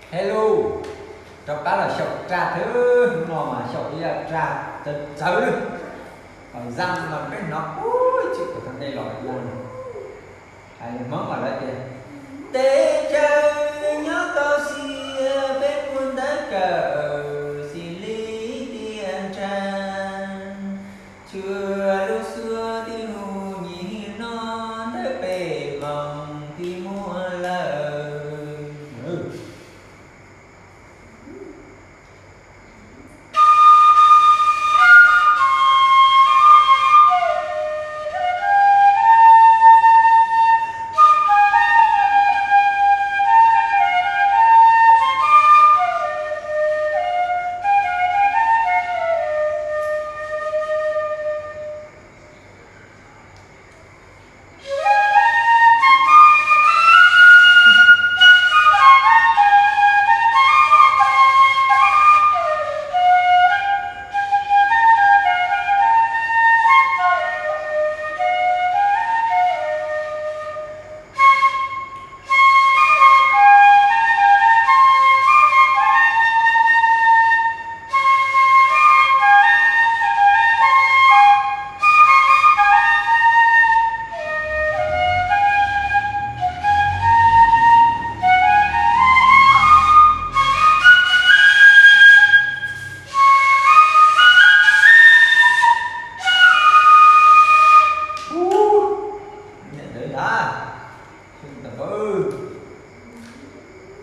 Hello, rov qab los xyaum rag thiab. Hnub no mas xyaum ib zaj rag txawv txawv lawm. Zaj no mas peb hnov ub tsis tau thaum ntej los ua no. Hais Hmoob mas lawv tias, teb chaws nyob toj siab peb muaj ntawv kawm xws li tiaj nrag, tsuas lub suab twb hu nyias no, ntawm peb hmoov twb muaj lawm.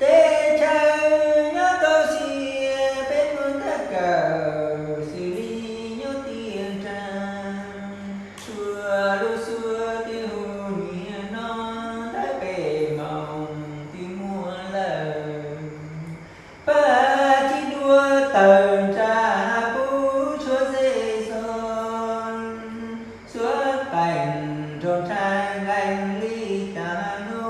Teb chaws nyob toj siab peb muaj ntawv kawm xws li nyob tiaj nrag, tsuas lub suab twb hu nyias no, ntawm peb hmoov twb muaj lawm. Paj tsis dua tawm ntsaj puv tshuaj zej zos, xuab qeej nrog nrhab nqeeg li cas no.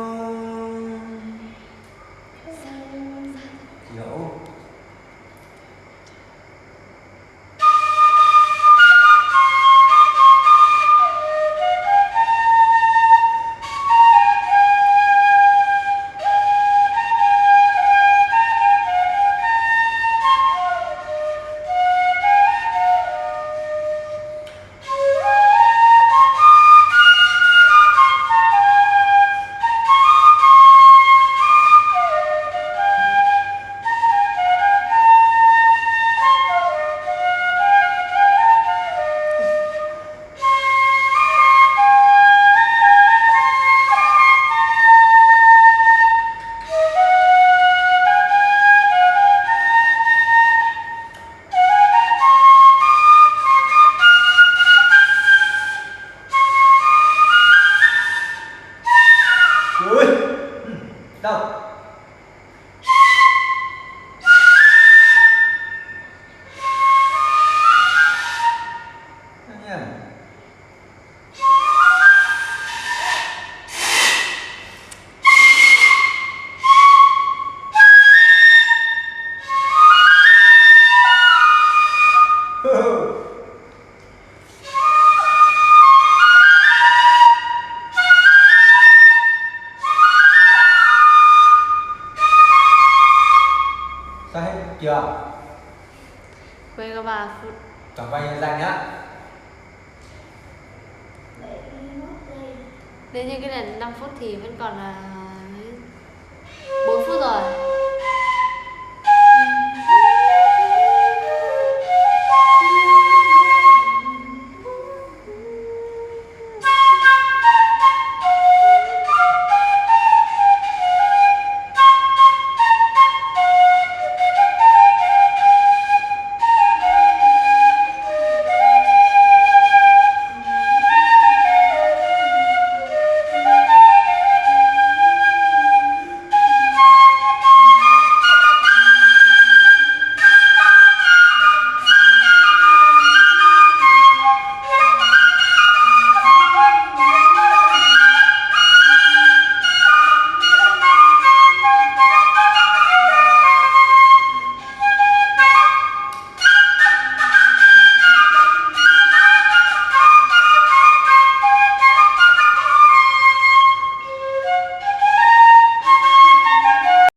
Sao hết chưa? Quay qua ba phút. Tổng quay dần nhá. Nếu như cái này năm phút thì vẫn còn là